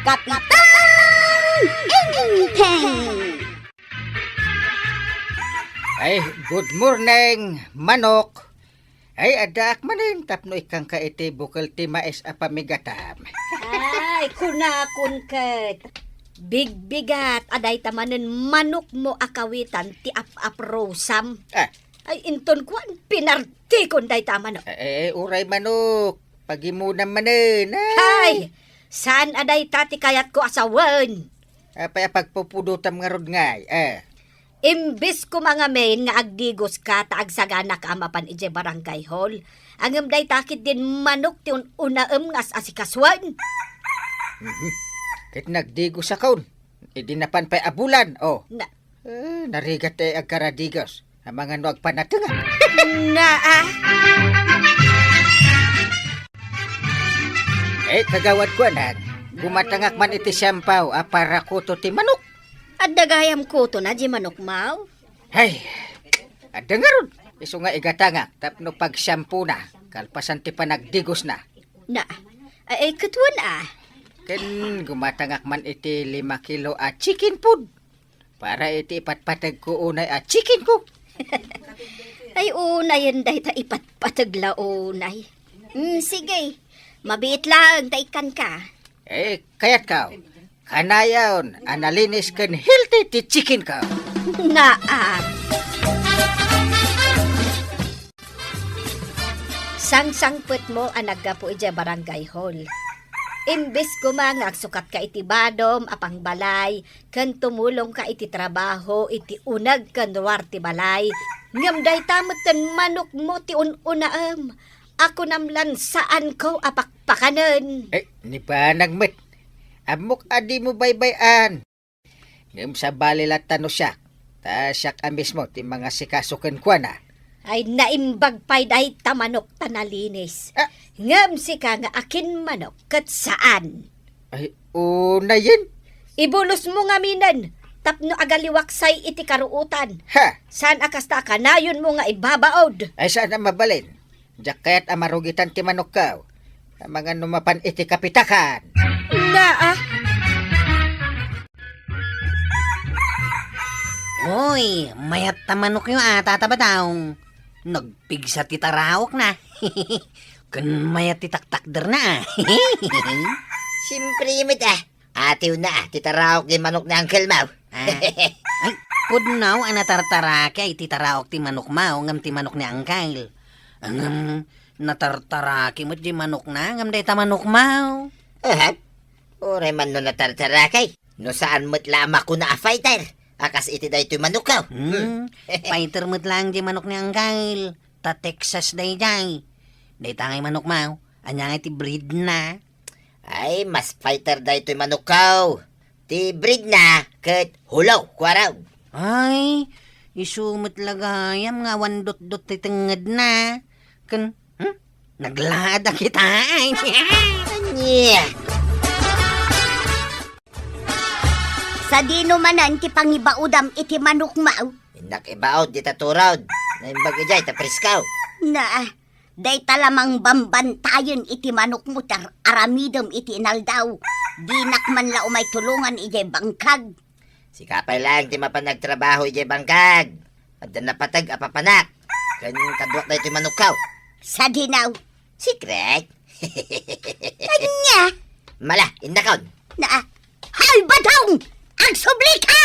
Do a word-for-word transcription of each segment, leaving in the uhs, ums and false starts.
Kapitan Enteng! Ay, good morning, manok. Ay, addaak manen tapno ikkangka iti bukel ti mais a pamigatam. Ay, kunakon ket. Bigbigat a dayta manen manokmo a kawitan ti ap-aprosam. Ah. Ay, inton kuan, pinartikon dayta manok. Eh, eh, uray manok. Pagimunam manen, ay. Hay! Saan a dayta ti kayatko a sawen? Apay a pagpupudotam ngarud ngay, eh? Imbes koma ngamin nga agdigoska ta agsaganak a mapan idiay barangay hall, ngem dayta ketdin manok ti un-unaem nga as-asikasuen. Mhm. Ket nagdigosakon, idi napan pay a bulan, oh. Na- Eh, narigat ti agkaradigos. Amangan no agpanatengan. Naa. Eh, kagawad kuanan, gumatangak man iti siampaw a para kuto ti manok. Adda gayam kutona diay manokmo? Hay, adda ngarud. Isu nga igatangak tapno pagsiampona, kalpasan ti panagdigosna. Na, ay, ket wen a. Ken gumatangak man iti lima kilo a chicken food. Para iti ipatpategko unay a chicken ko. Ay, unayen dayta ipatpateg la unay. Mm, sige. Mabiit laeng ta ikkanka. Eh, kayatko. Kanayon a nalinis ken healthy ti chicken ko. Naa. Sangsangpetmo a naggapu idiay barangay hall. Imbes koma nga agsukatka iti badom a pangbalay ken tumulongka iti trabaho iti uneg ken ruar ti balay, ngem dayta metten manokmo ti un-unaem a kunam lan saanko a pakpakanen. Eh, ni banag met. Ammok a dimo baybay-an. Ngem sabali latta no siak, ta siak a mismo ti mangasikaso kenkuana. Ay, naimbag pay dayta manok ta nalinis. Ah. Ngem sika nga akin manok ket saan. Ay, unayen. Ibulosmo ngaminen tapno agaliwaksay iti karuotan. Ha? Saan a kasta a kanayonmo nga ibabaod? Ay, saan a mabalin. Diak kayat a marugitan ti manokko. Amangan no mapan iti kapitakan. Naa. Hoy, mayat ta manokyo a, Tata Badong. Nagpigsa ti taraokna. Ken mayat ti taktakderna a. Siempre met a. Atiwna a, ti taraok ti manok ni uncle mo. Ah. Ay, pudno a natartaraki ay ti taraok ti manokmo, ngem ti manok ni uncle. Ngem natartaraki met ti manokna, ngem dayta manokmo. Aha. Uray man no natartaraki. No saan met la a makuna a fighter, a kas iti daytoy manokko. Hmm, fighter met laeng ti manok ni uncle. Ta Texas daydiay. Dayta ngay manokmo, ania ngay ti breedna? Ay, mas fighter daytoy manokko. Ti breedna ket Hullo, kuarog. Ay, isu met la gayam nga awan dotdot ti tengngedna. Ken, hmm? Naglaad a kita, ay. Ania? Sadino manen ti pangibaudam iti manokmo? Innak ibaud dita turod. Naimbag idiay ta presko. Na, dayta la mangbambantayen iti manokmo ti ar-, aramidem iti inaldaw. Dinak man la umay tulongan idiay bangkag. Sika pay laeng ti mapan agtrabaho idiay bangkag. Adda napateg a papanak. Ken kaduak daytoy manokko. Sadino? Secret? Ania? Mala, innakon. Na, Halbadong! Agsublika!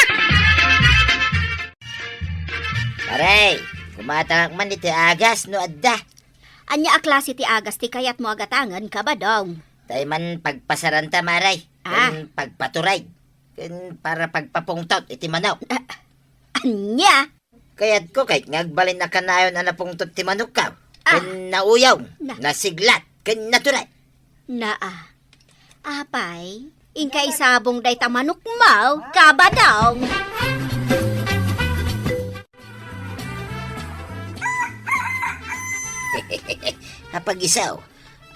Pare, gumatangak man iti agas no adda. Ania a klase ti agas ti kayatmo a gatangen, Kabadong? Tay man pagpasaranta, Mare. Ah. Ken pagpaturay. Ken para pagpapungtot iti manok. Ah, ania? Kayatko ket nga agbalin a kanayon a napungtot ti manokko. Ah. Ken nauyong, na, nasiglat, ken naturay. Naa. Apay, inka isabong dayta manokmo, Kabadong. Apag-iso,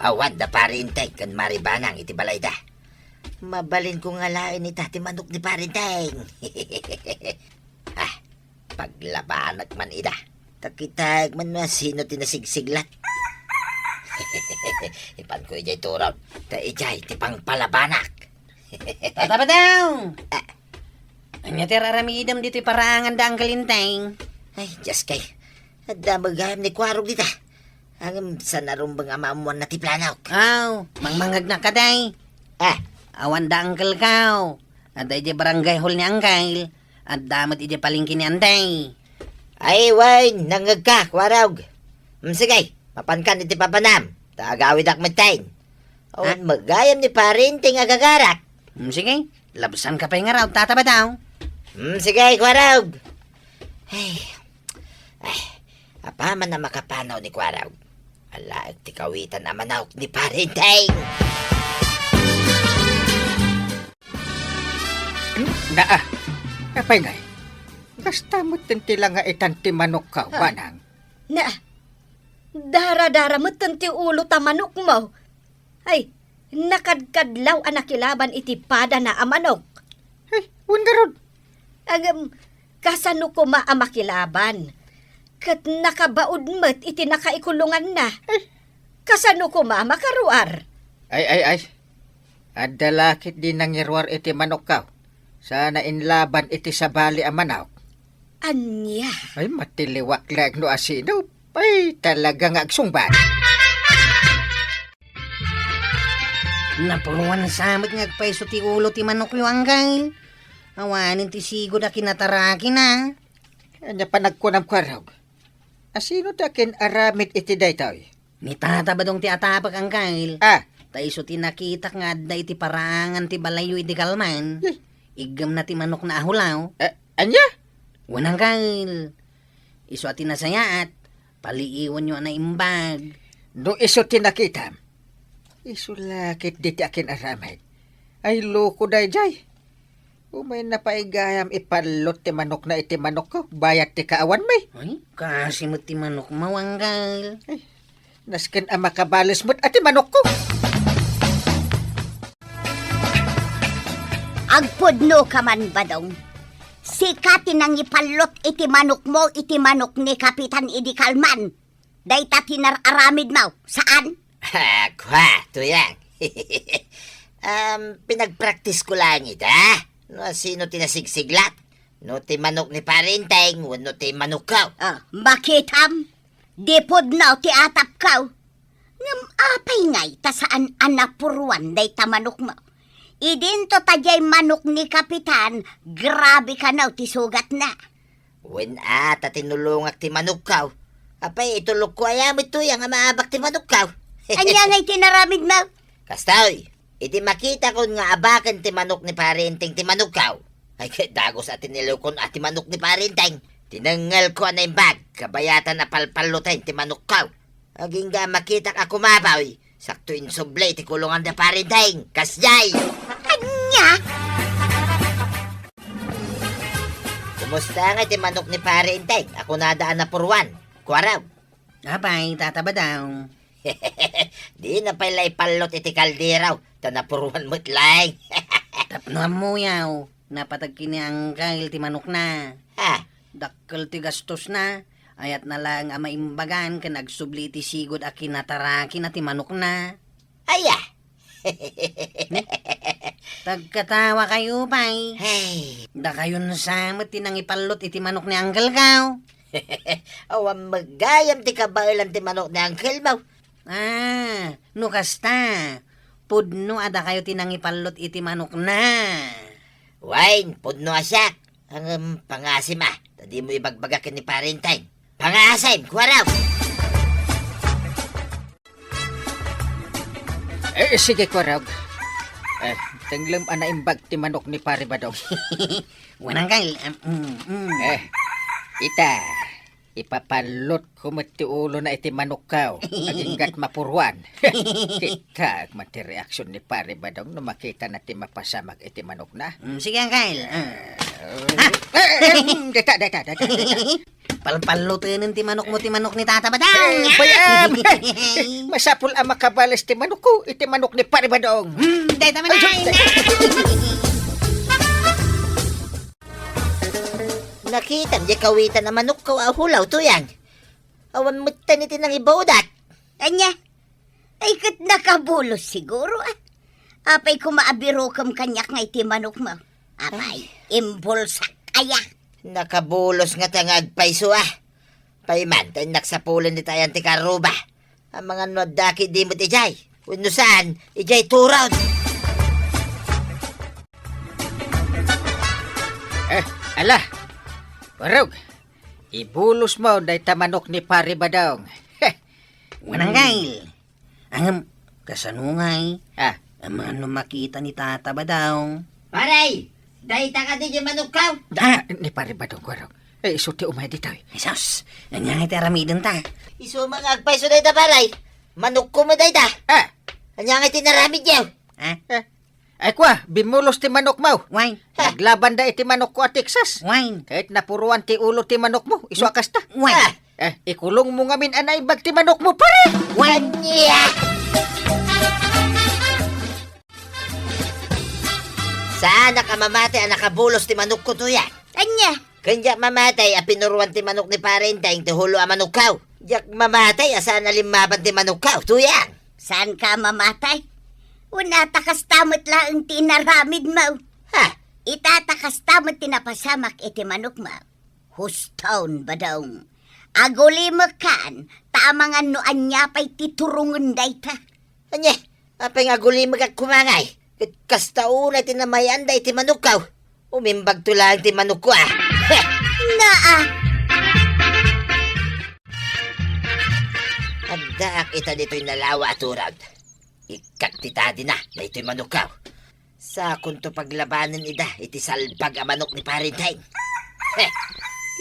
awan da Pare Enteng ken Mare Banang iti balayda. Mabalinko nga alaen ita ti manok ni Pare Enteng. Ah, paglabanak man ida. Ta kitaek man no asino ti nasigsiglat. Ipanko idiay turod. Ta idiay ti pangpalabanak. Tata Badong! Ah. Ania ti ar-aramidem ditoy paraangan da Uncle Enteng? Ay, Dios kay. Adda met gayam ni Kuarog dita. Ngem saan a rumbeng a maammuanna ti planok. Aw, mangmangngegnak kadi. Ah. Awan da Uncle ko. Adda idiay barangay hall ni Uncle. Adda met idiay palengke ni Anday. Ay, wen, nangngegka, Kuarog. Mm, sige, mapankan iti papanam. Ta agawidak metten. Awan met gayam ni Pare Enteng a gagarak. Mm, sige, labsanka pay ngarud, Tata Badong. Mm, sige, Kuarog. Ay, ay, apaman a makapanaw ni Kuarog. Alaek ti kawitan a manok ni Pare Enteng. Naa, apay ngay? Kasta metten ti langaitan ti manokko, ah, manang. Na, daradara metten ti ulo ta manokmo. Ay, nakadkadlaw a nakilaban iti padana a manok. Ay, wen ngarud. Ngem, kasano koma a makilaban? Ket nakabaud met iti nakaikulonganna. Ay. Kasano koma a makaruar? Ay, ay, ay. Adda la ketdi nangiruar iti manokko. Saan a inlaban iti sabali a manok. Ania? Ay, matiliwak laeng no asino. Ay, talaga nga agsungbat. Napuruan sa met nga agpayso ti ulo ti manokyo, Uncle. Awanen ti sigud a kinatarakina. Ania panagkunam, Kuarog? Asino ti akin-aramid iti daytoy? Ni Tata Badong ti atapek, Uncle. Ah. Ta isu ti nakitak nga adda iti paraangan ti balayyo idi kalman. Eh. Iggemna ti manokna a hulaw. Eh, ania? Wen, Uncle. Isu a ti nasayaat, paliiwanyo a naimbag. No isu ti nakitam, isu la ketdi ti akin-aramid. Ay, loko daydiay. Umayna pay gayam ipallot ti manokna iti manokko, bayat ti kaawanmi. Ay, kaasi met ti manokmo, Uncle. Ay, nasken a makabales met a ti manokko. Agpudnoka man, Badong. Sika ti nangipallot iti manokmo iti manok ni Kapitan idi kalman. Dayta ti nar-aramidmo, saan? Ah, kua, Tuyang. Um, pinagpraktisko laeng ita. No asino ti nasigsiglat? No ti manok ni Pare Enteng wenno ti manokko? Ah, makitam? Di pudno ti atapko. Ngem apay ngay ta saan a napuruan dayta manokmo? Idinto ta diay manok ni Kapitan, grabe kano ti sugatna. Wen a, ta tinulongak ti manokko. Apay, itulokko aya met, Tuyang, a maabak ti manokko? Ania ngay ti naramidmo? Kastoy, idi makitakon nga abaken ti manok ni Pare Enteng ti manokko, ay, ket dagus a tinilokon a ti manok ni Pare Enteng. Tinengngelko a naimbag, kabayatan a palpalloten ti manokko. Agingga a makitak a kumabaw, sakto insubli ti kulongan da Pare Enteng. Kasdiay! Ania? Kumusta ngay ti manok ni Pare Enteng a kunada a napuruan, Kuarog? Apay, Tata Badong. Dina pay la ipallot iti kaldero, ta napuruan met laeng. Tapno ammoyo, napateg ken ni Uncle ti manokna. Ah. Dakkel ti gastosna, ayatna laeng a maimbagan ken agsubli iti sigud a kinatarakina ti manokna. Aya. Tagkatawakayo pay. Hey. Dakayon sa met ti nangipallot iti manok ni Uncle ko. Awan met gayam ti kabaelan ti manok ni Uncle mo. Ah, no kasta, pudno a dakayo ti nangipallot iti manokna. Wen, pudno a siak. Ngem pangasim a, ta dimo ibagbaga ken ni Pare Enteng. Pangasim, Kuarog! Eh, sige, Kuarog. Eh, tenglem a naimbag ti manok ni Pare Badong. Wen, Uncle, em, mm, mm. Eh, ita, ipapallotko met ti ulona iti manokko. Agingga't mapuruan. Kita man ti reaksion ni Pare Badong no makitana ti mapasamak iti manokna. Mm, sige, Uncle. Ah. Eh, eh, eh, mm, deta, deta, deta, deta. Palpallotenen ti manokmo ti manok ni Tata Badong. Eh, bayam. Masapul a makabales ti manokko iti manok ni Pare Badong. Hmm, dayta man. Ay, ay, ay. Nakitam diay kawitan a manokko a hulaw, Tuyang. Awan metten iti nangibaodak. Ania? Ay, ket nakabulos siguro, ah. Apay koma a birokem kaniak nga iti manokmo? Apay, imbulsak aya? Nakabulos ngata nga agpayso, a. Pay man, ta innak sapulen dita ayan ti karruba. Amangan no adda ketdi met idiay. Wenno saan, idiay turod. Eh, ala. Warog. Ibulosmo dayta manok ni Pare Badong. Heh. Mananggal. Ngem, kasano ngay? Ah. Amangan no makita ni Tata Badong. Pare, dayta kadi ti manokko? Ah, ni Pare Badong, Warog. Eh, isu ti umay ditoy. Jesus, ania ngay ti aramidenta? Isu man nga agpayso dayta, pare. Manokko met dayta. Ah. Ania ngay ti inaramidyo? Ah? Eh. Ay, kua, bimmulos ti manokmo. Wen. Naglabanda iti manokko a Texas. Wen. Ket napuruan ti ulo ti manokmo, isu a kasta. Wen. Ah, eh, ikulongmo ngamin a naimbag ti manokmo, pare. Wen. Ania? Saanak a mamatay a nakabulos ti manokko, tuya. Ania? Ken diak mamatay a pinuruan ti manok ni Pare Enteng ti hulo a manokko. Diak mamatay a saan a limmaban ti manokko, tuyang. Saanka a mamatay? Wen, ita kasta met laeng ti inaramidmo. Ha? Ita ta kasta met ti napasamak iti manokmo. Huston, Badong. Agulimekkan, ta amangan no ania pay ti turongen dayta. Ania? Apay nga agulimekak koma ngay? Ket kasta unay ti namay-anda iti manokko. Umimbagto laeng ti manokko, a. Heh! Naa! Addaak ita ditoy nalawa a turod. Ikkak ti tadina daytoy manokko. Sakonto paglabanen ida iti salbag a manok ni Pare Enteng. Heh!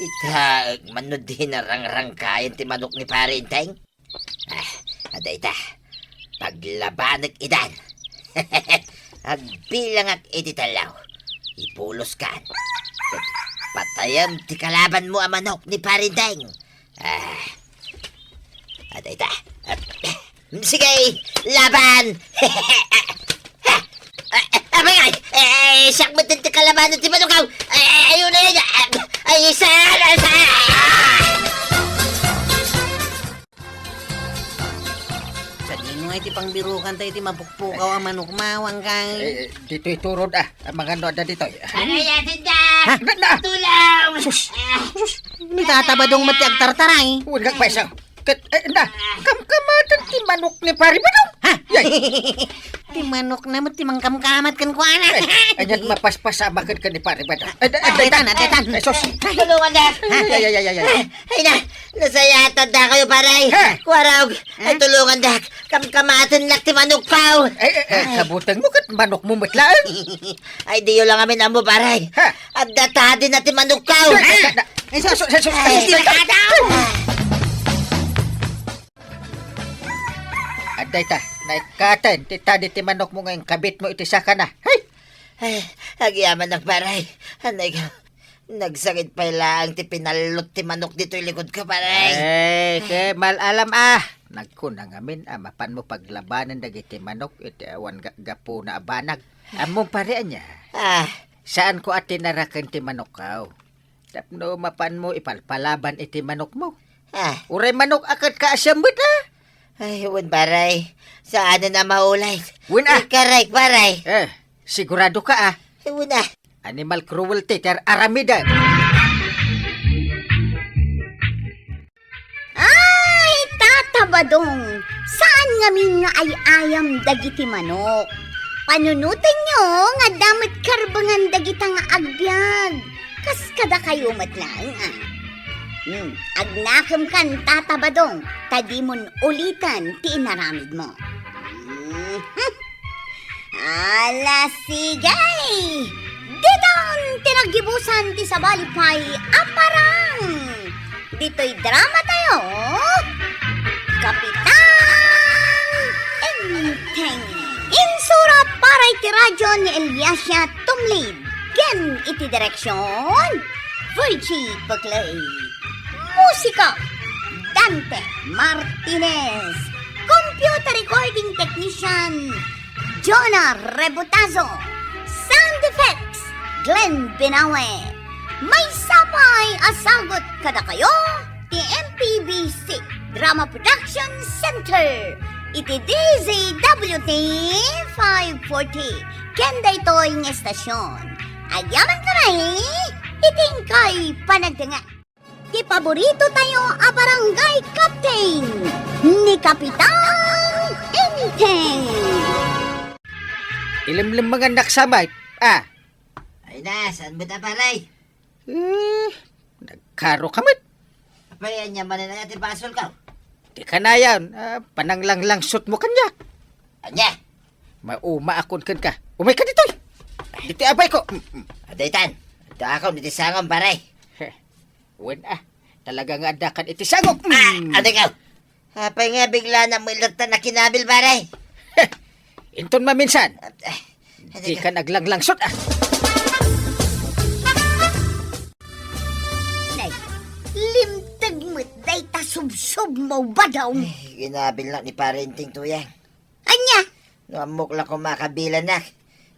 Ita, agmano di narangrangkayan ti manok ni Pare Enteng. Ah, adda ita. Paglabanek idan. Agbilangak iti tallo. Ibuloskan. Patayem ti kalabanmo a manok ni Pare Enteng. Ah, adda ita. Sige, laban! Ah, ah, abay, ay, eh, siak met ti kalabanen ti manokko. Ay, ay, ayun na yan. Ay, isa, isa! Sadino nga iti pangbirokanta iti mapukpukaw a manokmo, Wangkay? Eh, ditoy turod, a. Amangan no adda ditoy. Aray, atinda! Ha? Na, na! Tulong! Sus! Ah! Sus! Ni Tata Badong met ti agtartaray. Huwag kang paisaw. Ket, eh, na, kamkamaten ti manok ni Pare Badong. Ha? Yay! Ti manokna met ti mangkamkamat kenkuana. Eh, aniat mapaspasamak ken ni Pare Badong. Eh, eh, adda itan, adda itan. Eh, sus. Tulungan na! Ay, ay, ay, ay, ay, ay. Ay na, nasayatan da kayo, pare. Ha? Kuarog, ay, tulungan da. Kamkamaten lak ti manokko. Eh, eh, eh, kabutengmo ket manokmo met laeng. Ay, diyo lang amin ammo, pare. Ha? Adda tadina ti manokko. Eh, eh, eh, eh, sus, sus, sus, sus, ay, sus, sus, delikado! Adda ita, naikkaten ti tadi ti manokmo nga inkabitmo iti sakana. Hey! Ay, agyamanak, pare. Anay ka. Nagsakit pay laeng ti pinallot ti manok ditoy likodko, pare. Eh, ket mal-alam, a. Nagkuna ngamin a mapanmo paglabanen dagiti manok iti awan ga-, gapuna a banag. Ammom, pare, ania? Ah. Saanko a tinaraken ti manokko. Tapno mapanmo ipalpalaban iti manokmo. Ah. Uray manok a ket kaasiam met, a. Ay, wen, pare. Saanen a maulay. Wen, a. Ikarek, pare. Eh, siguradoka, a. Wen, a. Animal cruelty ti ar-aramiden. Ay, Tata Badong, saan ngamin nga ay-ayam dagiti manok. Panunotenyo nga adda met karbengan dagita nga agbiag. Kas kadakayo met laeng, a. Hmm, agnakemkan, Tata Badong, ta dimon uliten ti inaramidmo. Mhm. Ala, sige! Ditan ti naggibusan ti sabali pay a parang! Ditoy drama tayo, Kapitan Enteng. Insurat para iti radyo ni Eliasia Tumlid. Ken iti direksyon, Virgie Peclay. Musika, Dante Martinez. Computer recording technician, Jonah Rebutazo. Sound effects, Glenn Binawe. Maysa pay a sagut kadakayo ti M P B C Drama Production Center. Iti D Z W T five forty, ken daytoy nga estasyon, agyaman kami iti inkay panagdengngeg. Ti paborito tayo a barangay captain, ni Kapitan Enteng. Ilimlimangan nak samay. Ah. Ay na, saan mo ta, pare? Eh, nagkaro ka met. Apay, ania manen aya ti basolko? Di kanayon, ah, pananglanglangsot mo kaniak. Ania? Maumaakon kenka. Umay ka ditoy. Ditoy abay ko. Mm, mm. Adaytan. Adda ako, iti sangom, pare. Heh. Wen, ah. Talaga nga adda kan iti sangom. Ah, mm. Adi ka. Apay nga bigla na mo ilerta na kinabil, pare? Heh. Inton maminsan. Ah, ah, adi ka. Di ka naglanglangsot, ah. Nay, limteg met dayta subsob mo, Badong. Ay, ginabil na ni Pare Enteng, Tuyang. Ania? No ammok la koma kabilanak,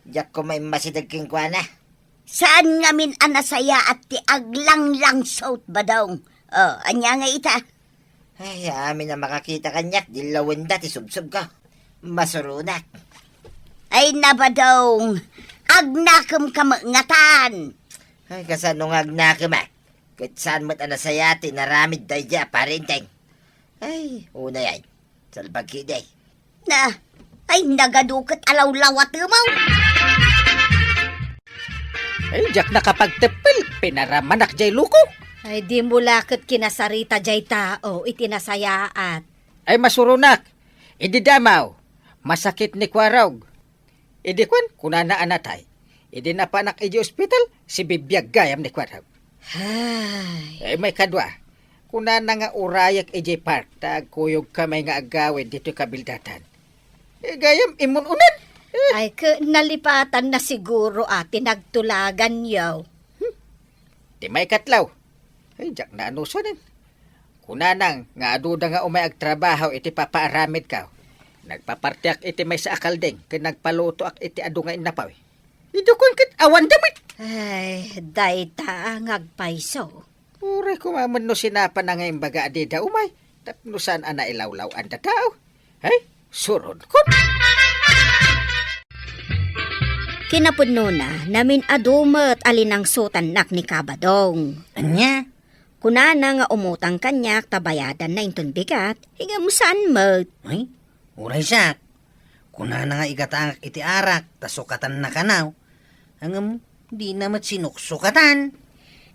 diak koma immasideg kenkuana. Saan ngamin a nasayaat ti aglanglangsot, Badong? O, ania nga ita? Ay, amin a makakita kaniak, di lawenda ti subsobko. Masuronak. Ay na, Badong, agnakemka met ngatan. Ay, kasano nga agnakemak? Ket saan met a nasayaat ti inaramid daydiay a Pare Enteng. Ay, unay ay. Salbag ketdi. Na, ay, nagadu ket a lawlawatemaw. Ay, diak nakapagteppel, pinaramanak diay loko. Ay, dimo la ket kinasarita diay tao iti nasayaat. Ay, masuronak. Idi damaw, masakit ni Kuarog. Idi kuan, kunana a natay. Idi napanak idiay ospital, sibibiag gayam ni Kuarog. Ay. Ay, maikadua, kunana nga urayek idiay park ta agkuyogka met nga agawid ditoy kabildatan. Eh, gayam, immun-unan. Eh. Ay, ke, nalipatanna siguro a ti nagtulaganyo. Hmm. Ti maikatlo, ay, diak naanusanen. Kunana nga aduda nga umay agtrabaho iti papaaramidko. Nagpapartiak iti maysa a kalding ken nagpalutoak iti adu nga innapaw. Idi kuan ket awanda met. Ay, dayta nga agpayso. Uray koma met no sinapana nga imbaga a dida umay, tapno saan a nailawlaw-an da tao. Ay, suronkon. Kinapudnona, namin-adu met a linangsotannak ni Kabadong. Ania? Kunana nga umutang kaniak ta bayadanna inton bigat, ngem saan met. Ay, uray siak. Kunana nga igataangak iti arak ta sukatanna kanaw. Ngem dina met sinuksukatan.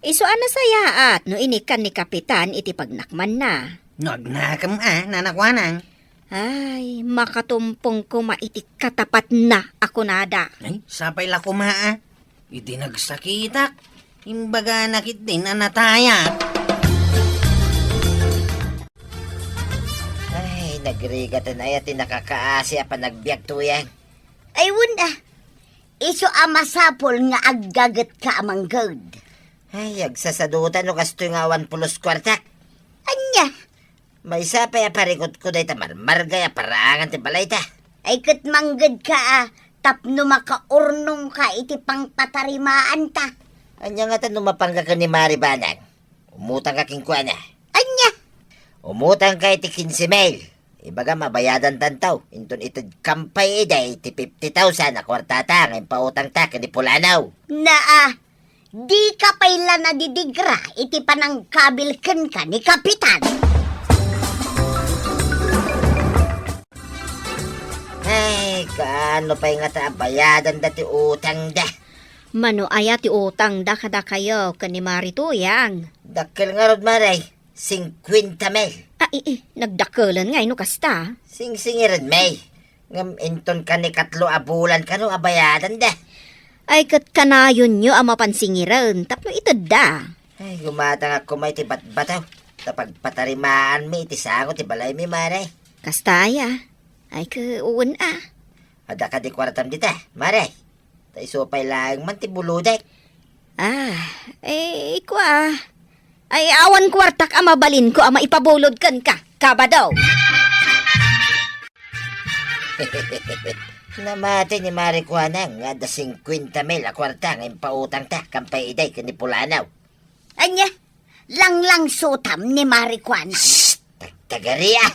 Isu a nasayaat no inikkan ni Kapitan iti pagnakmanna. No agnakem a, nanakuanang. Ay, makatumpong koma iti katapatna a kunada. Ay, sapay la koma a. Iti nagsakitak, imbagana ketdin a natayak. Ay, nagrigatan aya ti nakakaasi a panagbiag, Tuyang. Ay, wen a. Isu a masapul nga aggagetka a mangged. Ay, agsasadutan no kastoy nga awan pulos kuartak. Ania? Maysa pay a parikutko dayta marmargay a paraangan ti balayta. Ay ket manggedka a tapno makaurnongka iti pangpatarimaanta. Ania ngata no mapanka ken ni Mari Banang? Umutangka kenkuana. Ania? Umutangka iti kinse mil. Ibagam a bayadantanto, inton itedkam pay idiay ti fifty thousand a kuartata nga impautangta ken ni Pulanaw. Naa, dika pay la nadidigra iti panangkabil kenka ni Kapitan. Ay, kaano pay ngata a bayadanda ti utangda? Mano aya ti utangda kadakayo ken ni Mari Tuyang? Dakkel ngarud, Mari. Singkuenta mil. Ah, ii, nagdakkelan ngay no kasta. Singsingiren, May. Ngem inton kanikatlo a bulan kano a bayadanda. Ay, ket kanayonyo a mapan singiren tapno itedda. Ay, gumatangak koma iti batbataw ta pagpatarimaanmi iti sango ti balaymi, Mare. Kasta aya? Ay, ke, wen a. Adda kadi kuartam dita, Mare? Ta isu pay laeng man ti bulodek. Ah, eh, kua. Ay, awan kuartak a mabalinko a maipabulod kenka, Kabado. Namati ni Mari Kuanang nga adda singkuenta mil a kuarta nga impautangta ken pay idiay ken ni Pulanaw. Ania? Langlangsotam ni Mari Kuanang? Shh! Tagtagari a!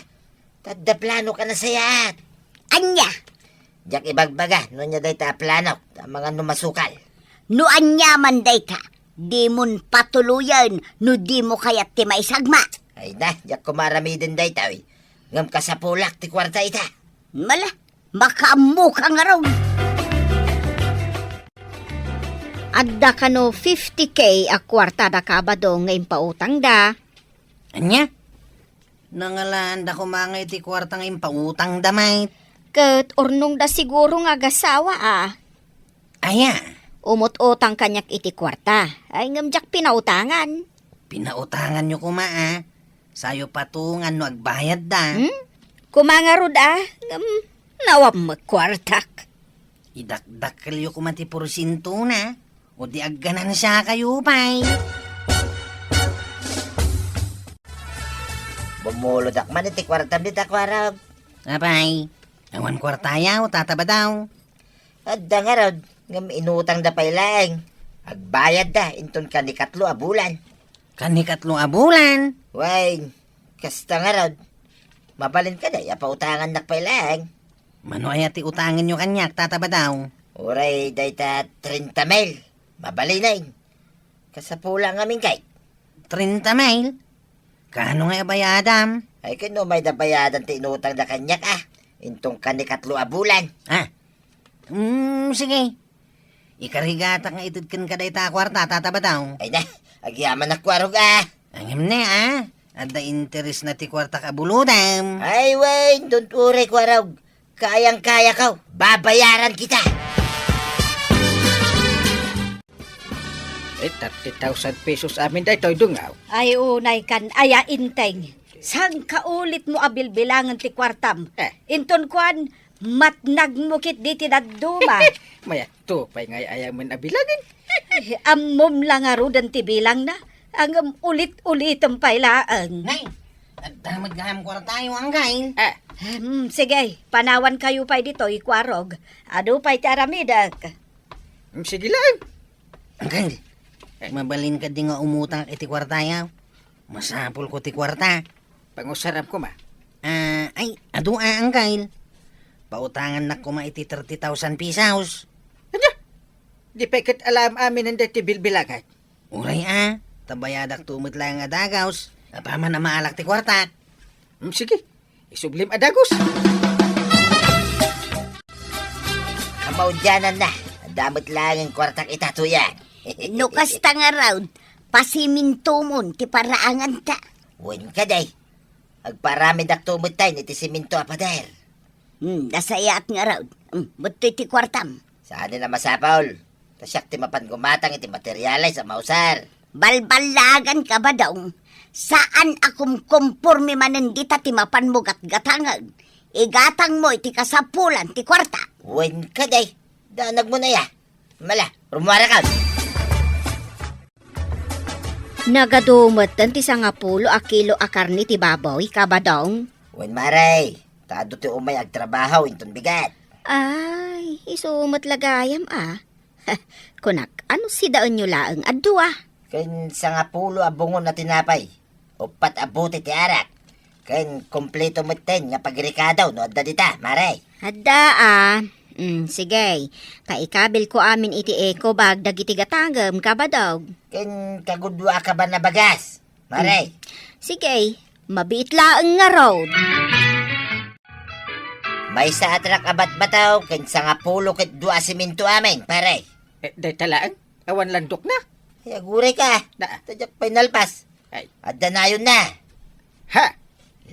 Ta adda planok a nasayaat. Ania? Diak ibagbaga no ania dayta a planok, ta amangan no masukal. No ania man dayta, dimon patuloyen no dimo kayat ti maisagma. Ay na, diak koma aramiden daytoy. Ngem kasapulak ti kuarta ita. Mala, makaammoka ngarud. Adda kano fifty K a kuartada, Kabadong, nga impautangda. Ania? Nangalaanda koma nga iti kuarta nga impautangda met. Ket urnongda siguro nga agasawa a. Aya? Umut-utang kaniak iti kuarta. Ay, ngem diak pinautangan. Pinautanganyo koma a. Sayo patungan no agbayadda. Hmm? Koma ngarud a, ngem nawammek kuartak. Idakdakkelyo koma ti porsientona, o di agganansiakayo pay. Bumulodak man iti kuartam dita, Kuarog. Apay, awan kuartayaw, Tata Badaw? Adda ngarud, ngem inutangda pay laeng. Agbayadda inton kanikatlo a bulan. Kanikatlo a bulan? Wen, kasta ngarud. Mabalin kadi a pautangannak pay laeng? Mano aya ti utangenyo kaniak, Tata Badaw? Uray dayta treinta mil. Mabalinen. Kasapula ngamin kay. Treinta mil? Kano nga bayadam? Ay, ken no mayda bayadan ti inutangda kaniak, a. Inton kanikatlo a bulan. Ah. Mm, sige. Ikarigatak nga ited kenka dayta a kuarta, Tata Badaw. Ay na, agyamanak, Kuarog, a. Ngem ne, a. Adda interes na ti kuartak a bulodam. Ay, wen, don't worry, Kuarog. Kayang-kayako. Babayaran kita. Eh, thirty thousand pesos amin daytoy, Dungaw. Ay, unay kan aya, Enteng. Saan ka ulit mo a bilbilangen ti kuartam? Eh. Inton kuan, matnag mo ket diti dadduma. Mayat to pay nga ay-ayaw men a bilangen. Eh, ammom la ngaruden ti bilangna. Ngem ulit-ulitem pay laeng. Nay, adda met gayam kuartayo, Anggail. Eh. Hmm, sige, panawan kayo pay ditoy, Kuarog. Adu pay ti aramidek. Hmm, sige laeng. Anggail, eh, mabalin kadi nga umutang iti kuartayo? Masapulko ti kuarta. Pangusaram koma. Ah, ay, adu a, Anggail. Pautangannak koma iti thirty thousand pesos. Ania? Di pay ket alaem aminen daytoy bilbilangan. Uray a, ta bayadak to met laeng a dagos. Apaman a maalak ti kuarta. Hmm, sige. Isublim a dagos. Kamaudiananna, adda met laeng kuartak ita, Tuyang. No kasta ngarud, pasimintomon ti paraanganta. Wen kadi, agparamidakto metten iti siminto a pader. Hmm, nasayaat ngarud. Hmm, bettoy ti kuartam. Saanen a masapul. Ta siak ti mapan gumatang iti materiales a mausar. Balballagan ka, Badong. Saan a kumkomporme manen dita ti mapanmo gatgatangen. Igatangmo iti kasapulan ti kuarta. Wen kadi, danagmo aya. Mala, rumuaraka. Nagadu metten ti sangapulo a kilo a karne ti baboy, Kabadong. Wen, Mare, ta adu ti umay agtrabaho inton bigat. Ay, isu met la gayam a. Kunak, ano sidaenyo laeng a dua? Ken sangapulo a bungon a tinapay, uppat a bote ti arak, ken kompleto metten nga pagrikado no adda dita, Mare. Adda a. Mm, sige. Ta ikabilko amin iti eco bag dagiti gatangem, Kabadong. Ken kagudua ka ba nabagas, Mare? Mm. Sige, mabiit laeng ngarud. Maysa a trak a batbataw ken sangapulo ket dua a siminto amin, pare. Eh, dayta laeng? Awan landokna? Ay, aguray ka. Na? Ta diak pay nalpas. Ay. Adda nayonna. Ha?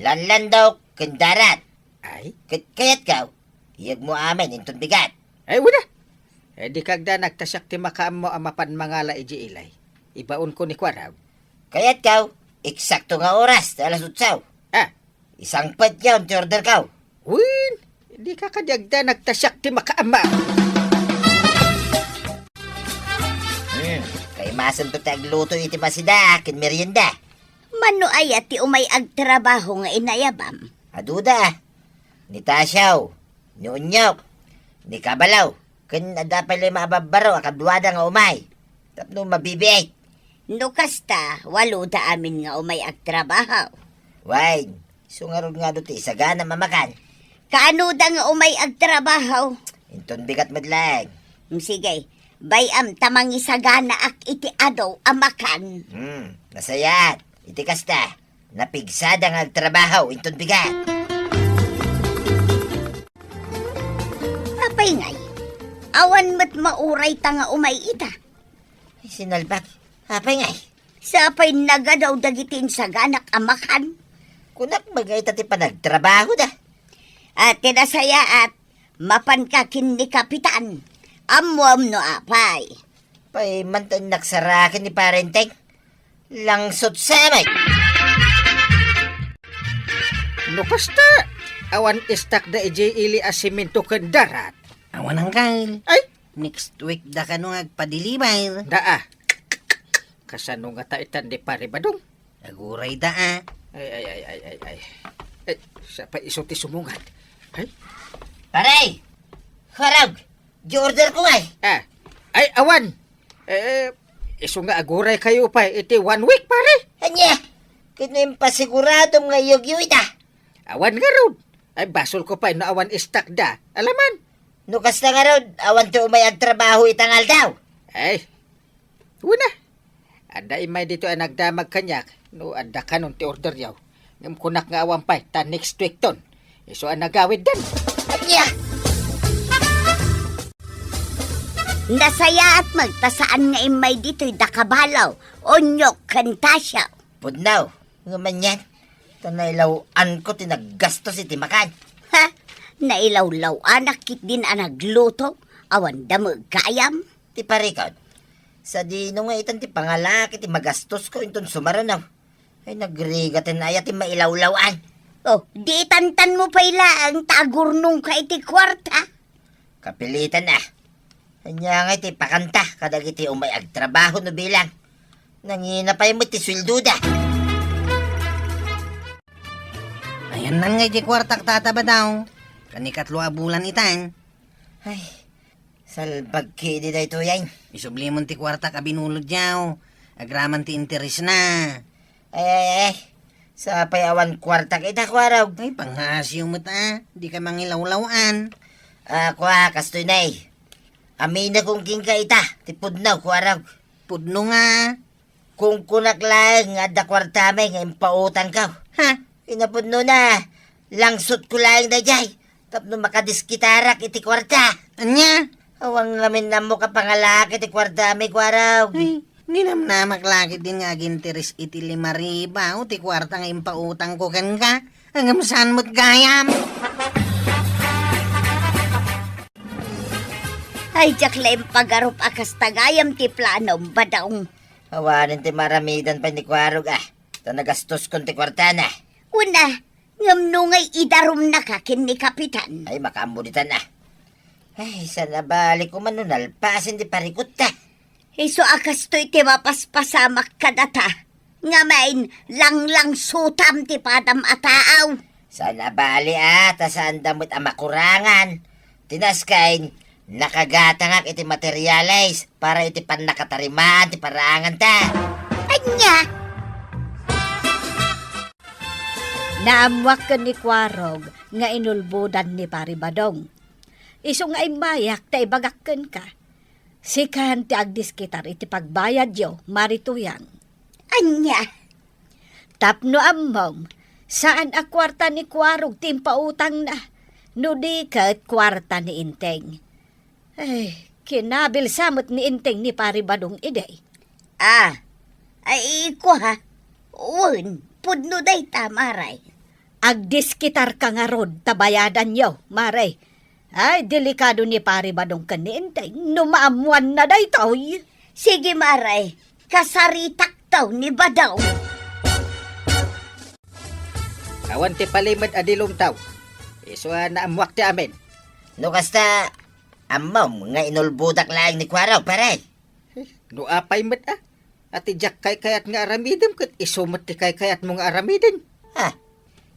Lanlandok ken darat. Ay? Ket kayatko, iyegmo amin inton bigat. Ay, wen a. Eh, di kagdanag ta siak ti makaammo a mapan mangala idiay ilay. Ibaonko ni Kuarog. Kayatko, eksakto nga oras ti alas otso. Ah. Isangpetko ti orderko. Wen, dika kadi agdanag ta siak ti makaammo. Hmm, kaimasenko ti agluto iti masida ken merienda. Mano aya ti umay agtrabaho nga inayabam? Aduda. Ni Tasio, ni Unyok, ni Kabalo, ken adda pay lima a babbaro a kaduada nga umay tapno mabibiit. No kasta, waloda amin nga umay agtrabaho. Wen, Isu ngarud nga adu ti isagana a makan. Kaano da nga umay agtrabaho? Inton bigat met laeng. Mm, sige, bay-am ta mangisaganaak iti adu a makan. Hmm, nasayaat. Iti kasta, napigsada nga agtrabaho inton bigat. Apay ngay, awan met mauray ta nga umay ita. Ay, sinalbag. Apay ngay? Sapay nagadaw dagiti insaganak a makan. Kunak, magayta ti panagtrabaho da. Ati nasayaat, mapanka ken ni Kapitan. Ammoam no apay. Pay, man ta innaksaraken ni Parenteng. Langsot sa met. No kasta, awan istak da ijay ili a semento ken darat. Awan, Angkel. Ay, next week da kano nga agpadeliver. Daa. Kasano nga ta itan ni Pare Badong? Aguray da, a. Ay, ay, ay, ay, ay, ay. Eh, sa pa iso ti sumungad. Ay. Pare! Harag! Di order ko, ay. Ah. Ay, awan. Eh, isu nga aguray kayo pa iti one week, pare. Ania? Kano impasigurado nga iyog-iyo ita? Awan ngarud. Ay, basol ko pay no awan istak da. Alaman. No kasta ngarud, awan ti umay agtrabaho ita nga aldaw. Ay, una. Adda imay dito a nagdamag kaniak no adda kanon ti orderyo. Ngem kunak nga awan pay ta next week ton. Isu a nagawid den. Ania? Nasayaat met ta saan nga immay ditoy da kabalo, onyok, ken tasio. Pudno. Ngem anian, ta nailaw-anko ti naggastos iti makan. Ha? Nailawlaw-anak ketdin a nagluto, awan da met gayam? Ti parikot, sadino nga itan ti pangalak iti magastosko inton sumaruno? Ay, nagrigaten aya ti mailawlaw-an. Oh, di itantan mo pay laeng ta agurnongka iti kuarta. Kapilitan a. Ania nga iti pakanta kadagiti umay agtrabaho no bilang? Nangina pay met ti sueldoda. Ayannan nga iti kuartak, Tata Badong. Kanikatlo a bulan itan. Ay, salbag ketdi daytoy ay. Isublimon ti kuartak a binulodyo. Agraman ti interesna. Ay, ay, ay. Sapay awan kuartak ita, Kuarog. Ay, pangngasiw met a. Dika mangilawlaw-an. A, kua, kastoy nay. Aminakon kenka ita, ti pudno, Kuarog. Pudno nga. Kunkunak laeng nga adda kuartami nga impautangko. Ha? Kinapudnona, langsotko laeng daydiay tapno makadiskitarak iti kuarta. Ania? Awan ngamin ammok a pangalak iti kuartami, Kuarog. Ay, ninamnamak la ketdin nga aginteres iti lima ribu ti kuarta nga impautangko kenka. Ngem saan met gayam? Ay, diak la impagarup a kasta gayam ti planom, Badong. Awanen ti maaramidan pay ni Kuarog a. Ta nagastoskon ti kuartana. Kuna, ngem no ngay idarumnaka ken ni Kapitan. Ay, makaammo ditan a. Ay, saan a bali koma no nalpasen ti parikutta. Isu a kastoy ti mapaspasamak kadata. Ngamin, langlangsutam ti padam a taaw. Saan a bali a, ta saanda met a makurangan. Ti naskay, nakagatangak iti materiales para iti pannakatarimaan ti paraanganta. Ania? Naammoak ken ni Kuarog nga inulbodan ni Pari Badong. Isu nga immayak ta ibagak kenka. Sikan ti agdiskitar iti pagbayadyo, Mari Tuyang. Ania? Tapno ammom, saan a kuarta ni Kuarog ti impautangna, no di ket kuarta ni Enteng. Ay, kinabilsa met ni Enteng ni Pari Badong idi. Ah, ay, kua, wen, pudno dayta, Mare. Agdiskitarka ngarud ta bayadanyo, Mare. Ay, delikado ni Pari Badong ken ni Enteng no maammoanna daytoy. Sige, Mare, kasaritakto ni Badong. Awan ti palimed a dilumtaw. Isu a naammoak ti amin. No kasta, ammom nga inulbodak laeng ni Kuarog, pare. No apay met a. Ati diak kaykayat nga aramidem ket isu met ti kaykayatmo nga aramiden. Ah.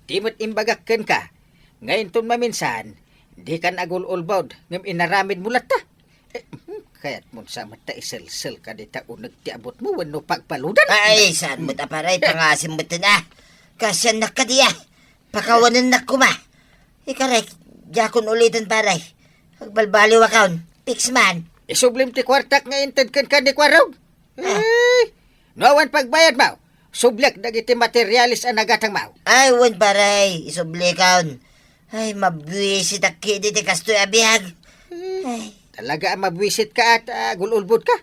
Di met imbagak kenka, nga inton maminsan, dikan agul-ulbod ngem inaramidmo latta. Eh, hmm, kayatmon sa met ta iselselka dita uneg ti abutmo wenno pagpaludan? Ay, saan met a pare, pangasim met na. Kasiannak kadi a. Pakawanennak koma. Ikarek, diakon uliten, pare. Agbalbaliwakon. Fix man. Isublim ti kuartak nga inted kenka ni Kuarog. Ah. Eh, no awan pagbayadmo, subliak dagiti materialis a nagatangmo. Ay, wen, pare. Isublikon. Ay, mabuisitak ketdi ti kastoy a biag. Ay. Talaga a mabuisitka at, ah, agul-ulbodka.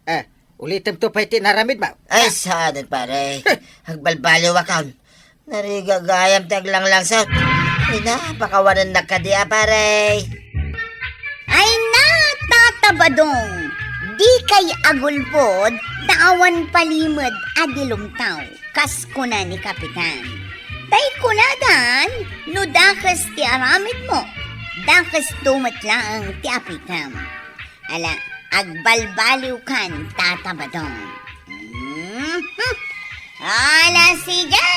Eh, ulitemto pay ti inaramidmo. Ay, saanen, pare. Agbalbaliwakon. Narigagayam ti aglanglangsot. Ay na, pakawanennak kadi a, pare. Ay na, Tata Badong, dikay agulbod, ta awan palimed a di lumtaw, kas kuna ni Kapitan. Tay kunadan, no dakes ti aramidmo, dakesto met laeng ti apitem. Ala, agbalbaliwkan, Tata Badong. Mhm. Ala, sige!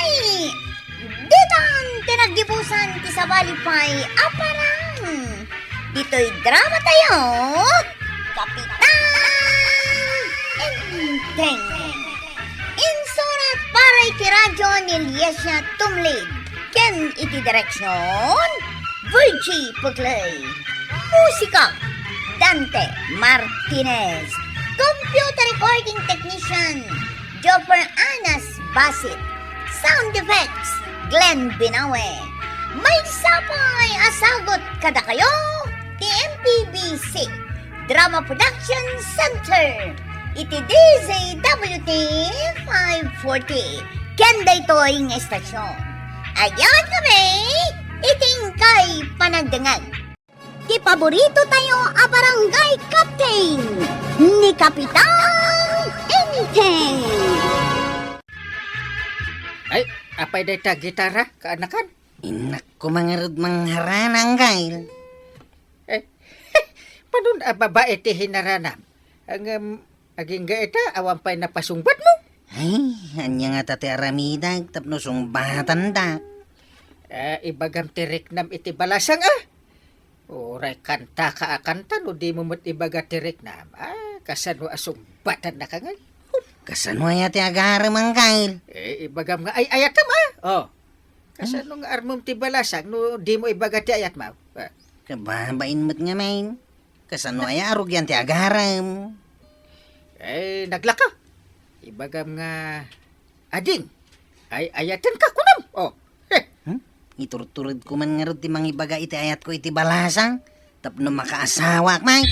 Ditan ti naggibusan ti sabali pay a parang. Ditoy drama tayo, Kapitan Enteng. Insurat para iti radyo ni Liesia Tumlid. Ken iti direksyon, Virgie Puglay. Musika, Dante Martinez. Computer recording technician, Joffer Anas Basit. Sound effects, Glenn Binawe. Maysa pay a sagut kadakayo ti M P B C Drama Production Center iti D Z W T five forty. Ken daytoy nga estasyon. Agyawat kami iti inkay panagdengngeg. Ti paborito tayo a barangay captain, ni Kapitan Enteng. Ay, apay dayta gitara, kaanakan? Innak ko mangarud mangharana, Anggail. Eh, padun a babae ti hinaranam. Ang, um, agingga ita, awan pay napasungbatmo. Ay, ania ngata ti aramidak tapno sungbatandak? Eh, ibagam ti riknam iti balasang, ah. Uray kantaka a kanta no dimo met ibaga ti riknam. Ah, kasano a sungbatannaka ngay? Kasano aya ti agarem, Anggail? Eh, ibagam nga ay-ayatem, ah. Oh. Kasano nga armem ti balasang no dimo ibaga ti ayatmo? Ah. Kababain met ngamin. Kasano aya a rugian ti agarem? Eh, naglaka. Ibagam nga, ading, ay-ayatenka, kunam. Oh. Heh. Hmm? Iturturedko man ngarud ti mangibaga iti ayatko iti balasang tapno makaasawak, may.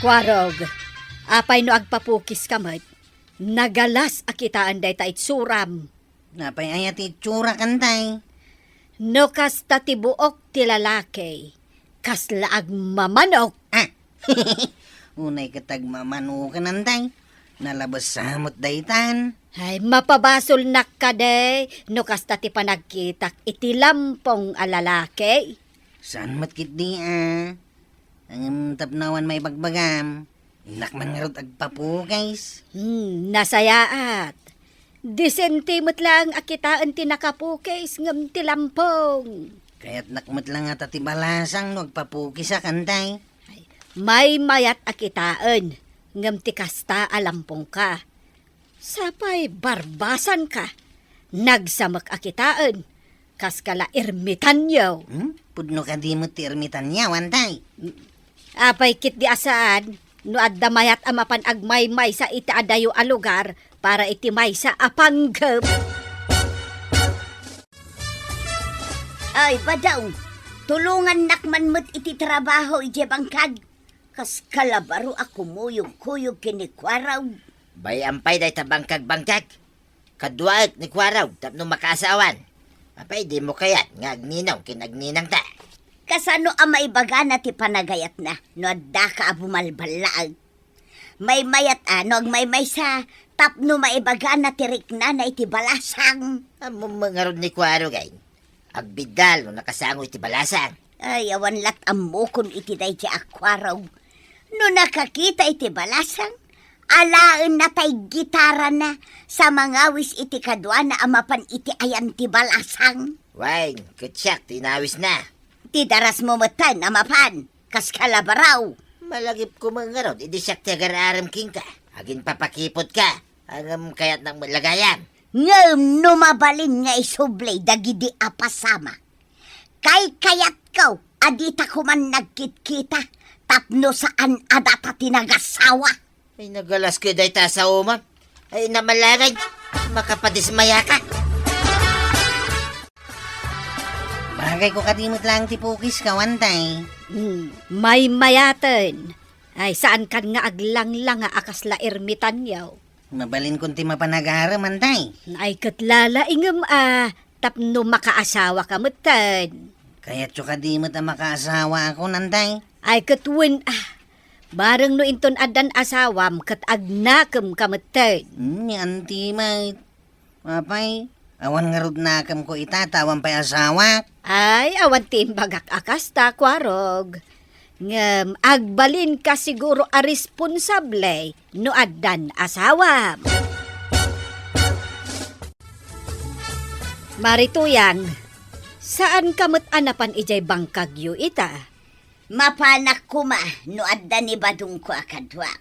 Kuarog, apay no agpapukiska met? Nagalas a kitaen dayta itsuram. Apay aya ti itsurak, Antay? No kasta ti buok ti lalaki, kasla agmamanok. Ah! Unay ket agmamanokan, Antay. Nalabes sa met daytan. Ay, mapabasolnak kadi no kasta ti panagkitak iti lampong a lalaki. Saan met ketdi a? Ngem tapno awan maibagbagam, innak man ngarud agpapukis. Hmm, nasayaat. Disente met laeng a kitaen ti nakapukis ngem ti lampong. Kayatnak met la ngata ti balasang no agpapukisak, Antay. Ay, maymayat a kitaen ngem ti kasta a lampongka. Sapay barbasanka, nagsamek a kitaen, kaskala ermitanyo. Hmm? Pudno kadi met ti ermitanyo, Antay? Apay ketdi a saan, no adda mayat a mapan agmaymaysa iti adayo a lugar para iti maysa a panggep? Ay, Badong, tulongannak man met iti trabaho idiay bangkag. Kaskala baro a kumuyog-kuyog ken ni Kuarog. Bay-am pay dayta bangkag-bangkag. Kaduaek ni Kuarog tapno makaasawan. Apay, dimo kayat nga agninong ken agninangta? Kasano a maibagana ti panagayatna no addaka a bumalballaag? Maymayat a no agmaymaysa tapno maibagana ti riknana iti balasang. Ammom ngarud ni Kuarog ay. Agbiddal no nakasango iti balasang. Ay, awan lat ammokon iti daydi a Kuarog. No nakakita iti balasang, alaenna tay gitarana sa mangawis iti kaduana a mapan iti ayan ti balasang. Wen, ket siak ti inawisna. Ti darasmo metten a mapan, kaskala baro. Malagipko met ngarud idi siak ti agar-arem kenka. Aginpapakipotka, ngem kayatnak met la gayam. Ngem no mabalin nga isubli dagidi a pasamak, kaykayatko a dita koman nagkitkita tapno saan a data ti nagasawa. Ay, nagalas kayo dayta a saoman. Ay, namalagay. Makapadismayaka. Bagayko kadi met laeng ti pukis, kawan, tay. Hmm, maymayaten. Ay, saan kan nga aglanglang a kasla ermitanyo. Mabalin kon ti mapan agarem, antay. Ay, ket lalaingem a tapno makaasawa ka metten. Kayatyo kadi met a makaasawa ako, antay? Ay, ket wen, ah, bareng no inton addan asawam, ket agnakem ka metten. Hmm, ni anti met. Apay, awan ngarud nakemko ita, ta awan pay asawak. Ay, awan ti imbagak a kasta, Kuarog. Ngem agbalinka siguro a responsable no addan asawam. Mari Tuyang, saan ka met a napan idiay bangkagyo ita? Mapanak koma no adda ni badongko a kaduak.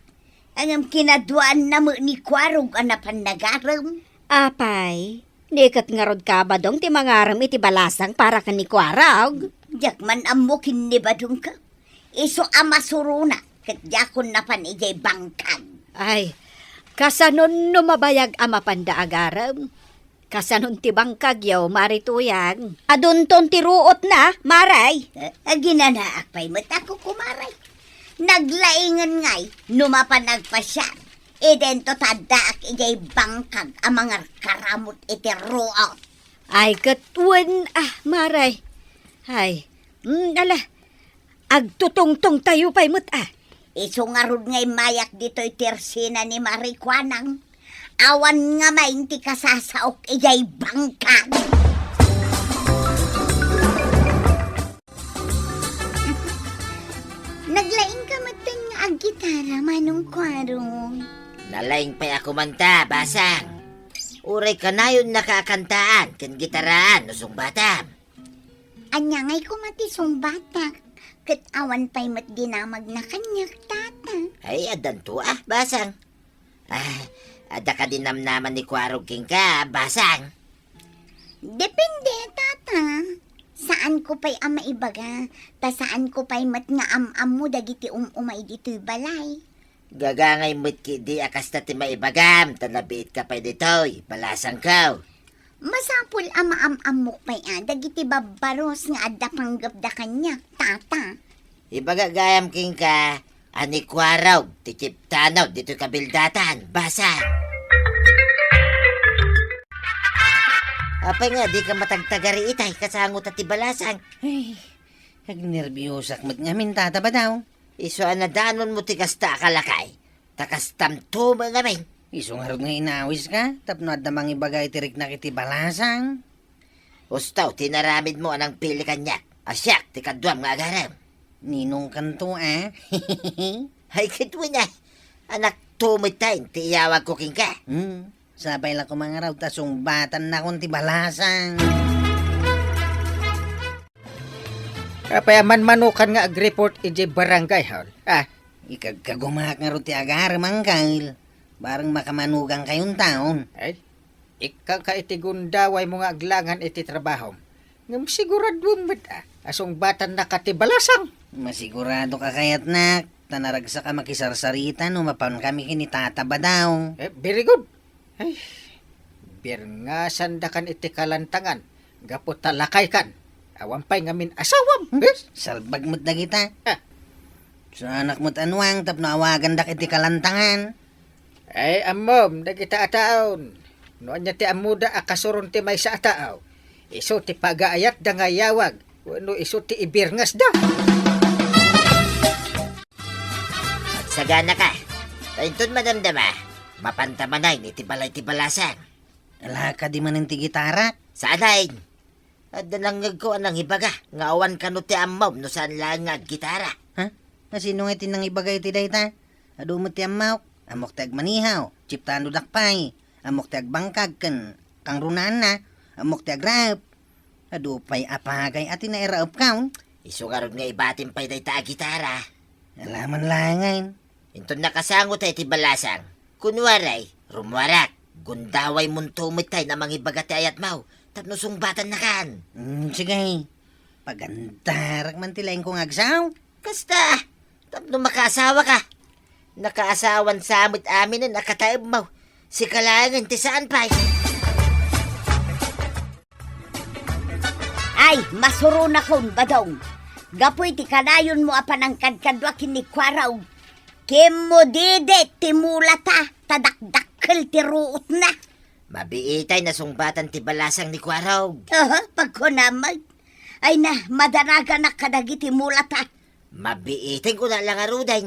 Ngem kinaduaanna met ni Kuarog a napan nagarem. Apay, di ket ngarud ka badong ti mangarem iti balasang para ken ni Kuarog? Diak man ammo ken ni badongko. Isu a masurona ket diakon napan idiay bangkag. Ay, kasanon no mabayag a mapanda agarem? Kasanon ti bangkagyo, Mari Tuyang? Adunton ti ruotna, Maray. Eh, aginanaak pay met ako, Kumaray. Naglaingen ngay no mapan agpasiar. Idinto ta addaak idiay bangkag a mangarkaramut iti ruot. Ay, ket wen, ah, Maray. Ay, mm, ala, agtutungtong tayo pay met, ah. Isu ngarud nga immayak ditoy ti ersena ni Mari Kuanang. Awan nga main ti kasasaok idiay bangkag. Naglaing ka metten nga aggitara, Manong Kuarong. Nalaing pay ako manta, Basang. Uray kanayon nakakantaan ken gitaraan no sungbatam. Ania ngay koma ti sungbatak? Ket awan pay met dinamagna kaniak, Tata. Ay, addanto, ah, Basang. Ah, adda kadi namnama ni Kuarog kenka, Basang? Depende, Tata. Saanko pay a maibaga, ta saanko pay met nga am-ammo dagiti um-umay ditoy balay. Gagangay met ketdi a kasta ti maibagam, ta nabiitka pay ditoy, balasangko. Masapul a maam-ammok pay a dagiti babbaros nga adda panggepda kaniak, Tata. Ibaga gayam kenka a ni Kuarog ti chiptano ditoy kabildatan, Basang. Apay nga dika matagtagari itay kasango ta ti balasang? Ay, agnerbiosak met ngamin, Tata Badaw. Isu a nadanonmo ti kasta a kalakay, ta kastamto met ngamin. Isu ngarud nga inawiska tapno adda mangibaga iti riknak iti balasang. Usto ti inaramidmo a nangpili kaniak a siak ti kaduam nga agarem. Ninongkanto, a? Hay, ket wen, a. Anakto met ti iyawagko kenka. Hmm. Sapay la koma ngarud ta sungbatannakon ti balasang. Apay a manmanokan nga agreport idiay barangay hall? Ah, ikagkagumaak ngarud ti agarem, Angkel. Bareng makamanogan kayon taon. Ay, ikkanka iti gundawaymo nga aglangan iti trabahom. Ngem siguraduem met a, a sungbatannaka ti balasang. Masigurado ka kayatnak, ta naragsak a makisarsarita no mapan kami ken ni Tata Badaw. Eh, very good. Ay, birngasandakan iti kalantangan, gapu ta lakaykan. Awan pay ngamin asawam. Hmm? Eh? Salbag met dagita. Ah. Saanak met a nuang tapno awagandak iti kalantangan. Ay, ammom, dagita a taon. No ania ti ammoda a kasuron ti maysa a tao, isu ti pagaayatda nga iyawag, wenno isu ti ibirngasda. Agsaganaka. Ta inton madamdama, mapanta manen iti balay ti balasang. Ala kadi manen ti gitara? Saan, ay? Adda nangngegko a nangibaga nga awan kano ti ammom no saan laeng nga aggitara. Ha? Asino ngay ti nangibaga iti dayta? Adu met ti ammok. Ammok ti agmanihaw, chiptanodak pay. Ammok ti agbangkag ken kangrunaanna. Ammok ti agraep. Adu pay a pagay a ti nairaepkaon. Isu ngarud nga ibatim pay dayta a gitara. Ala man laengen. Inton nakasango ta iti balasang, kunwaray, rummuarak. Gundawaymonto met tay a mangibaga ti ayatmo tapno sungbatannakan. Mm, sige. Pagandarak man ti laingko nga agsao. Kasta, tapno makaasawaka. Nakaasawan sa met aminen a kataemmo. Sika laengen ti saan pay. Ay, masuronakon, Badong. Gapu iti kanayonmo a panangkadkadua ken ni Kuarog, kimmudidit ti mulata, ta dakdakkel ti ruotna. Mabiitay a sungbatan ti balasang ni Kuarog. Aha, pagkunam met. Ay na, madanaganak kadagiti mulata. Mabiiten kuna la ngaruden.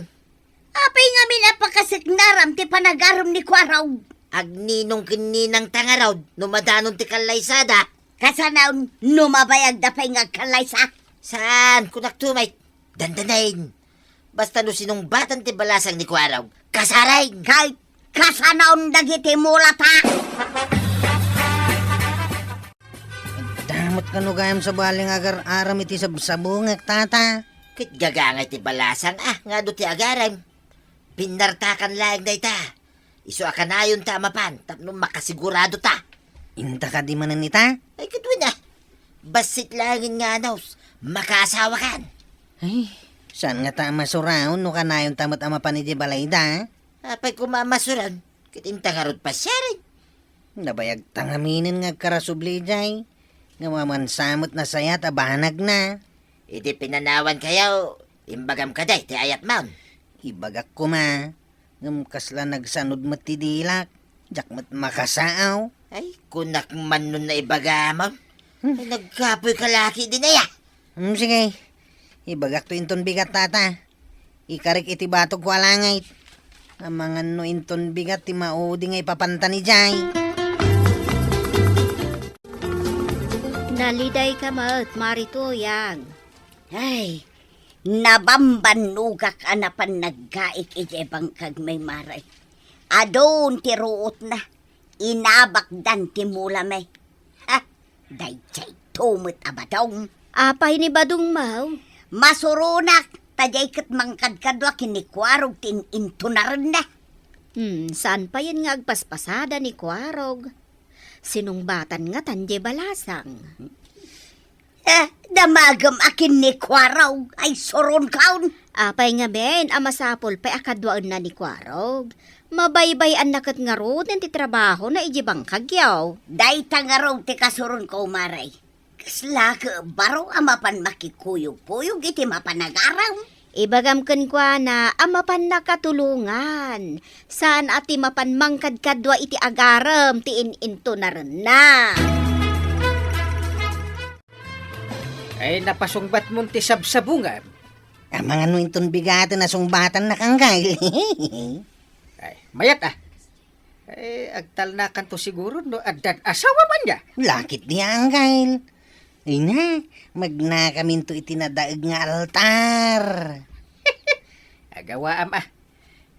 Apay ngamin a pakaseknaram ti panagarem ni Kuarog? Agninong ken ninangta ngarud no madanon ti kallaysada? Kasano no mabayagda pay nga agkallaysa? Saan, kunakto met. Dandanen. Basta no sinungbatan ti balasang ni Kuarog, kasaren. Kay, kasano dagiti mulata? Damot kano gayam sabali nga agar-aram iti sabsabungek, tata? Ket gagangay ti balasang, ah, nga adu ti agarem. Pinnartakan laeng dayta. Isu a kanayonta a mapan tapno makasiguradota. Inta kadi manen ita? Ay, ket wen, ah. Bassit laengen nga anus, makaasawakan. Ay, saan ngata a masuraon no kanayonta met a mapan idiay balayda, ah? Apay koma a masuron, ket inta ngarud pasiaren. Nabayagta ngaminen nga agkarasubli idiay, ngem amansa met nasayat a banagna. Idi pinanawankayo, imbagam kadi ti ayatmon. Ibagak koma, ngem kasla nagsanud met ti dilak, diak met makasaaw. Ay, kunak man no naibagamon. Hmm. Ay, nagkapoy ka laki din aya. Hmm, sige. Ibagakto inton bigat, tata. Ikarik iti batogko a langit. Amangan no inton bigat ti maudi nga ipapanta ni Jay. Nalidayka met, Mari Tuyang. Ay, nabambannogak a napan naggaik idiay bangkagmi, Mari. Adun ti ruotna. Inabakdan ti mulami. Ha? Daydiay to met a Badong. Apay ni Badong, Maw? Masuronak, ta diay ket mangkadkadua ken ni Kuarog ti in-, intunarenna. Hmm, saan payen nga agpaspasada ni Kuarog? Sinungbatan ngatan diay balasang. Eh, damagem a ken ni Kuarog, ay suronkaon. Apay ngamin a masapul pay a kaduaenna ni Kuarog? Mabaybay-anna ket ngaruden ti trabahona idiay bangkagyo. Dayta ngarud ti kasuronko, Mari. Kasla ket baro a mapan makikuyogkuyog iti mapan agarem. Ibagam kenkuana a mapan nakatulongan. Saan a ti mapan mangkadkadua iti agarem ti in-intunarenna. Ay, napasungbatmon ti sabsabungam. Amangan no inton bigaten a sungbatannak, Anggail. Ay, mayat, ah. Ay, agtalnakanto siguro no addan asawa man niya. Lakit niya, Anggail. Ay na, magnakaminto iti nadaeg nga altar. Agawaam, ah.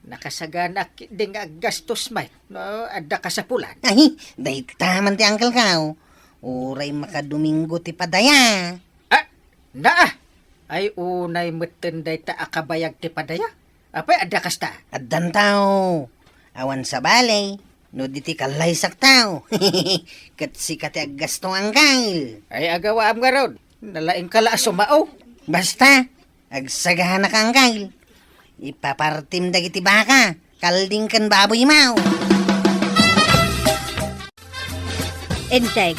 Nakasagana ketdi nga aggastos met no adda kasapulan. Ay, dayta man ti angkelko. Uray makadomingo ti padaya. Ah, naa. Ay, unay metten dayta a kabayag ti padaya. Apay, adda kasta? Addanto. Awan sabali, no di ti kallaysakto. Ket sika ti aggasto, Anggail. Ay, agawaam ngarud. Nalaingka la a sumao. Basta, agsagana ka, Anggail. Ipapartim dagiti baka, kalding ken baboymo. Enteg,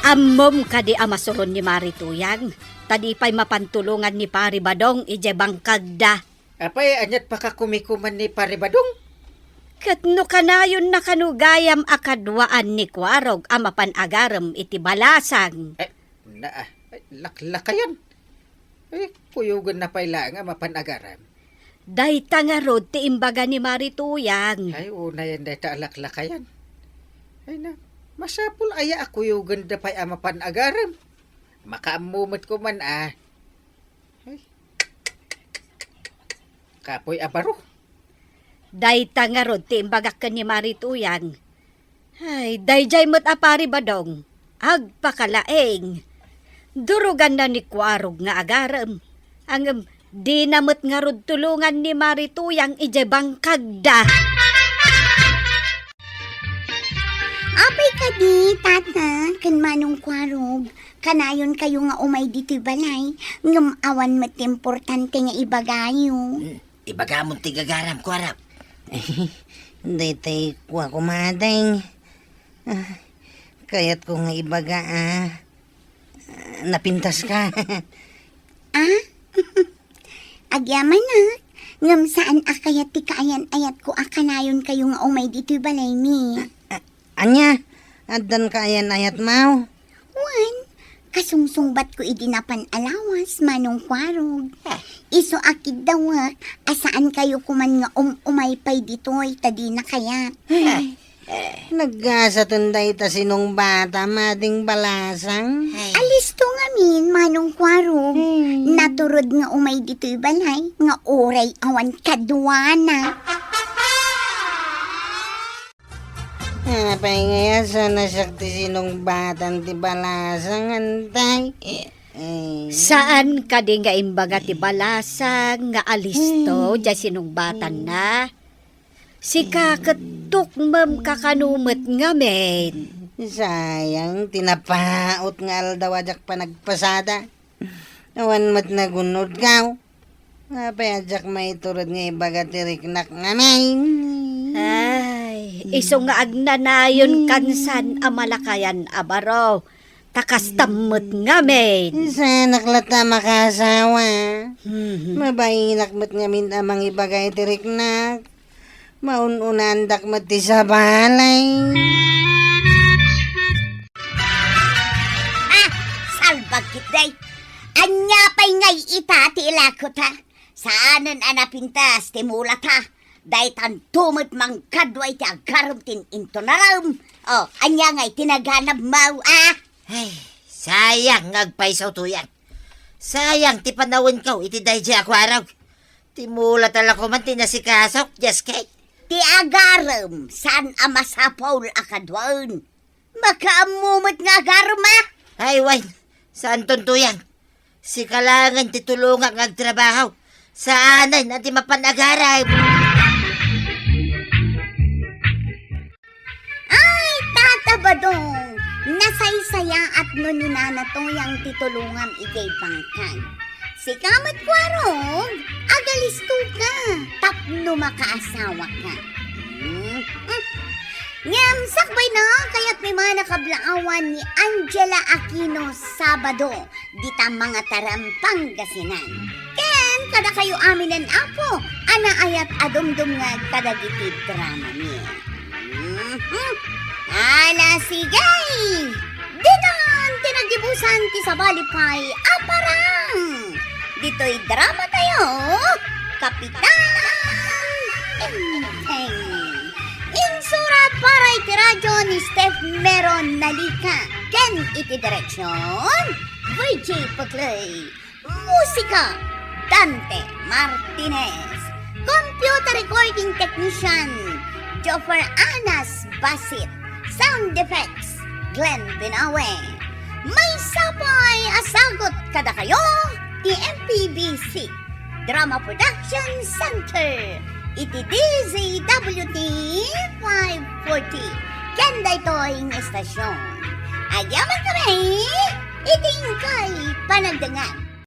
ammom kadi a masuron ni Mari Tuyang, ta di pay mapan tulongan ni Pari Badong idiay bangkagda? Apay, aniat pakakumikuman ni Pari Badong? Ket no kanayonna kano gayam a kaduaan ni Kuarog a mapan agarem iti balasang. Eh, na, ah, ay, laklakayan. Eh, kuyogenna pay laeng a mapan agarem. Dayta ngarud ti imbaga ni Mari Tuyang. Ay, unayen dayta a laklakayan. Ay na, masapul aya a kuyogenda pay a mapan agarem. Makaammo met koman, ah. Ay. Kapoy a baro. Dayta ngarud ti imbagak ken ni Mari Tuyang. Ay, daydiay met a Pari Badong. Agpakalaing. Duruganna ni Kuarog nga agarem. Ngem, dina met ngarud tulongan ni Mari Tuyang idiay bangkagda. Apay kadi, Tata, ken Manong Kuarog, kanayonkayo nga umay ditoy balay, ngem awan met ti importante nga ibagayo. Hmm, ibagamon ti gagaram, Kuarog. Daytoy kua, kumadeng. Ah, kayatko nga ibaga, ah, napintaska. Ah? Agyamanak, ngem saan a kayat ti kaayan-ayatko a kanayonkayo nga umay ditoy balaymi. A-, ania? Addan kaayan-ayatmo? Wen, kasungsungbatko idi napan a lawas, Manong Kuarog. Ah. Isu a kiddawek a saankayo koman nga um-umay pay ditoy ta dina kayat. Ah. Naggasaten dayta sinungbatam, Ading Balasang. Ay. Alisto ngamin, Manong Kuarog. Hmm. Naturod nga umay ditoy balay, nga uray awan kaduana. Apay nga saan a siak ti sinungbatan ti Balasang, Antay? Eh. Saan kadi nga imbaga ti Balasang nga alisto Hmm. diay sinungbatanna? Sika ket tukmem kakano met ngamin. Sayang, ti napaut nga aldaw a diak panagpasada. Awan met nagunodko. Apay a diak maiturod nga ibaga ti riknak ngamin? Ay, isu nga agnanayon Hmm. kansan a malakayan a baro. Ta kastam met ngamin. Saanak latta a makaasawa. Mhm. Mabainak met ngamin a mangibaga iti riknak. Maun-unaandak met ti sabali. Ah, salbag ketdi. Ania pay ngay ita ti ilakota? Saanen a napintas ti mulata. Daytanto met mangkadua iti agarem ti intunarem. O, ania ngay ti naganabmo, a? Ay, sayang nga agpayso, Tuyang. Sayang ti panawenko iti daydiay a Kuarog. Ti mulata la koman ti nasikasok, just kay. Ti agarem, saan a masapul a kaduaen. Makaammo met nga agarem, a? Ay, wen, saanton, Tuyang. Sika laengen ti tulongak nga agtrabaho. Saanen a di mapan agarem. Ay, Tata Badong, nasaysayaat no ni Nana Tuyang ti tulongam idiay bangkag. Sika met, Kuarog, agalistoka tapno makaasawaka. Hmm. Ngem sakbayna, kayatmi man a kablaawan ni Angela Aquino Sabado, dita Mangataram, Pangasinan. Ken kadakayo aminen, Apo, a naayat a dumdumngeg kadagiti dramami. Mhm. Ala, sige! Ditan ti naggibusan ti sabali pay a parang. Ditoy dramatayo, Kapitan Enteng. Insurat para iti radio ni Steph Meron Nalica. Ken iti direksion, V J Paclay. Musika, Dante Martinez. Computer recording technician, Joffer Anas Basit. Sound effects, Glenn Binawe. Maysa pay a sagut kadakayo ti M P B C Drama Production Center iti D Z W T five forty. Ken daytoy nga estasion. Agyaman kami iti inkay panagdengngeg.